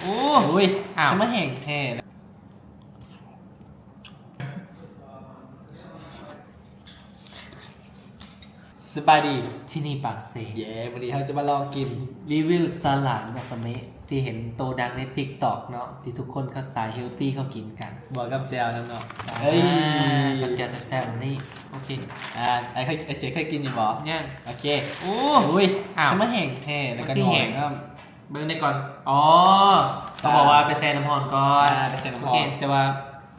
ໂອ້ ໂອ້ຍ ອ້າວ ສະມາແຫ້ງແທ້. ສະບາຍດີ ທີ່ນີ້ປາກເຊ. ເຢ້ ມື້ນີ້ເຮົາຈະມາລອງກິນ ຣີວິວສາຫຼ່າຍວາກາເມະ ທີ່ເຫັນໂດ່ງດັງໃນຕິກຕັອກເນາະ ທີ່ທຸກຄົນເຂົາສາຍເຮວຕີເຂົາກິນກັນ ບວກກັບແຈ່ວນຳເນາະ. ເອີຍ ກັບແຈ່ວແຊບໆນີ້. ໂອເຄ ອ່າ ໄອ້ ໄອ້ເສກເຄີຍກິນຢູ່ບໍ່? ຍັງ. ໂອເຄ ໂອ້ ໂອ້ຍ ອ້າວ ສະມາແຫ້ງແທ້ ແລ້ວກໍໜ້ອຍນຳ. ເບິ່ງໄດ້ກ່ອນ. ອໍ ເຂົາບອກວ່າໄປແຊ່ນ້ຳຮ້ອນກ່ອນ. ອ່າ ໄປແຊ່ນ້ຳຮ້ອນ. ໂອເຄ ແຕ່ວ່າ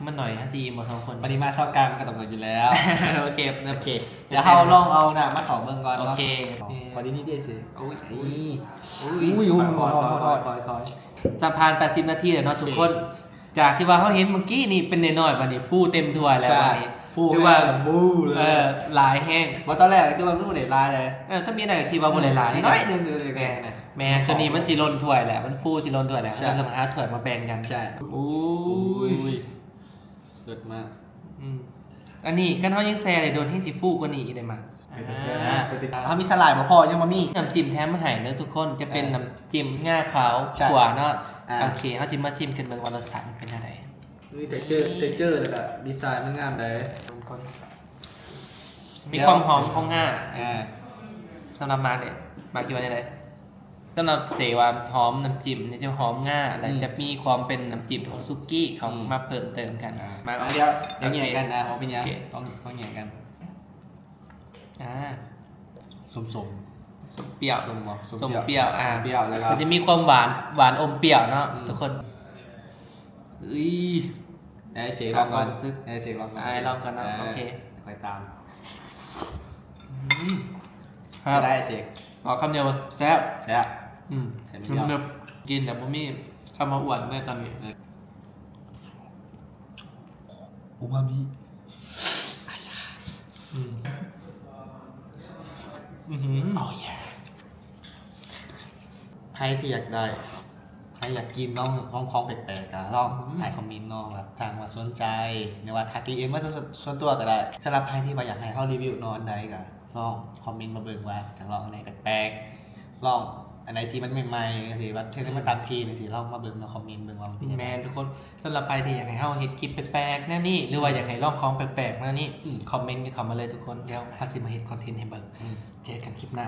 ມັນໜ້ອຍ ເຮົາຊິອີ່ມບໍ່ສອງຄົນ? ປະລິມານຊາວກຣາມມັນກໍຕ້ອງໜ້ອຍຢູ່ແລ້ວ. ໂອເຄ ໂອເຄ ດຽວເຮົາລອງເອົານ້ຳມາເຂົ້າເບິ່ງກ່ອນເນາະ. ໂອເຄ ພໍດີນີ້ເດ້ຊິ. ໂອ້ຍ ໂອ້ຍ ໂອ້ຍ ສະພານແປດສິບນາທີແລ້ວເນາະ ໂອເຄ ທຸກຄົນ. ຈາກທີ່ວ່າເຮົາເຫັນເມື່ອກີ້ນີ້ເປັນນ້ອຍໆ ບາດນີ້ຟູເຕັມຖ້ວຍແລ້ວ. ບາດນີ້ ໃຊ່ ຟູ ຖືວ່າ ແລ້ວ ບູເລີຍ ເອີ ຫຼາຍແຮງ. ບໍ່ ຕອນແລກຄິດວ່າມັນບໍ່ໄດ້ຫຼາຍເລີຍ. ເອີ ຖ້າມີໜ້ອຍກໍຄິດວ່າບໍ່ໄດ້ຫຼາຍ ໜ້ອຍໜຶ່ງເລີຍ. ແມ່ນ ແມ່ນ ໂຕນີ້ມັນຊິລົ້ນຖ້ວຍແລ້ວ ມັນຟູຊິລົ້ນຖ້ວຍແລ້ວ. ໃຊ່ ເຮົາຕ້ອງຫາຖ້ວຍມາແບ່ງກັນ. ໃຊ່ ໂອ້ຍ ໂອ້ຍ ເລີດມາກ. ອືມ ອັນນີ້ຄັນເຮົາຍັງແຊ່ໄດ້ດົນ ແຮ່ງຊິຟູກວ່ານີ້ອີກໄດ໋ມັງ. ເປັນຕາແຊບ. ອ່າ ເຮົາມີສາຫຼ່າຍບໍ່ພໍ ຍັງບໍ່ມີ. ນ້ຳຈິ້ມແຖມມາໃຫ້ເດີທຸກຄົນ ຈະເປັນ ເອີ ນ້ຳຈິ້ມງາຂາວ ໃຊ່ ຂົ້ວເນາະ. ອ່າ ໂອເຄ ເຮົາຊິມາຊີມກັນເບິ່ງວ່າລົດຊາດມັນເປັນແນວໃດ. ມີເທັກເຈີ ເທັກເຈີ ແລ້ວກໍດີໄຊມັນງາມໃດ໋. ມີຄວາມຫອມຂອງງາ. ອ່າ ສຳລັບມາກເດ ມາກຄິດວ່າແນວໃດ? ສຳລັບເສກວ່າຫອມນ້ຳຈິ້ມນີ້ຈະຫອມງາ ແລ້ວ ອືມ ຈະມີຄວາມເປັນນ້ຳຈິ້ມຂອງສຸກີ້ເຂົ້າ ອືມ ມາເພີ່ມເຕີມກັນ. ອ່າ ມາ ດຽວ ດຽວແຍກກັນ. ໂອເຄ ອ່າ ເຮົາໄປແຍກ ໂອເຄ ຕ້ອງ ຕ້ອງແຍກກັນ. ອ່າ ສົ້ມໆ ສົ້ມປ່ຽວ ສົ້ມບໍ່? ສົ້ມປ່ຽວ ສົ້ມປ່ຽວ ອ່າ ສົ້ມປ່ຽວ ແລ້ວກໍ ມັນຈະມີຄວາມຫວານ ຫວານອົມປ່ຽວເນາະ ອືມ ທຸກຄົນ. ເອີຍ ໃຫ້ເສກລອງກ່ອນ ຄວາມຮູ້ສຶກ ໃຫ້ເສກລອງກ່ອນ. ອ່າ ລອງກ່ອນເນາະ. ເອີ ໂອເຄ ຄ່ອຍຕາມ. ອືມ ແຊບ ໄດ້ເສກ. ເອົາຄຳດຽວ ແຊບ ແຊບ. ອືມ ແຊບ ກິນແບບບໍ່ມີຄຳວ່າອ້ວນເລີຍຕອນນີ້. ເອີ ອູມາມິ. ອືມ ອືມ ໂອ້ ເຢ. ໃຜທີ່ຢາກໄດ້ ໃຜຢາກກິນ ລອງ ລອງຂອງແປກໆ ກໍລອງ ອືມ ໃຫ້ຄອມເມັນເນາະ ວ່າຖ້າຫາກວ່າສົນໃຈ ຫຼືວ່າທັກດີເອັມມາສ່ວນ ສ່ວນຕົວກໍໄດ້. ສຳລັບໃຜທີ່ວ່າຢາກໃຫ້ເຮົາຣີວິວເນາະ ອັນໃດກໍລອງຄອມເມັນມາເບິ່ງວ່າຢາກລອງອັນໃດແປກໆ ລອງອັນໃດທີ່ມັນໃໝ່ໆ ຈັ່ງຊີ້ ວ່າເທື່ອໜຶ່ງມາຕາມທີນຈັ່ງຊີ້ ລອງມາເບິ່ງເນາະ ຄອມເມັນເບິ່ງວ່າມັນເປັນຈັ່ງໃດ. ແມ່ນ ທຸກຄົນ ສຳລັບໃຜທີ່ຢາກໃຫ້ເຮົາເຮັດຄລິບແປກໆແນວນີ້ ຫຼືວ່າ ອືມ ຢາກໃຫ້ລອງຂອງແປກໆແນວນີ້ ອືມ ຄອມເມັນເຂົ້າມາເລີຍທຸກຄົນ ດຽວເຮົາຊິມາເຮັດຄອນເທັນໃຫ້ເບິ່ງ. ອືມ ເຈີກັນຄລິບໜ້າ.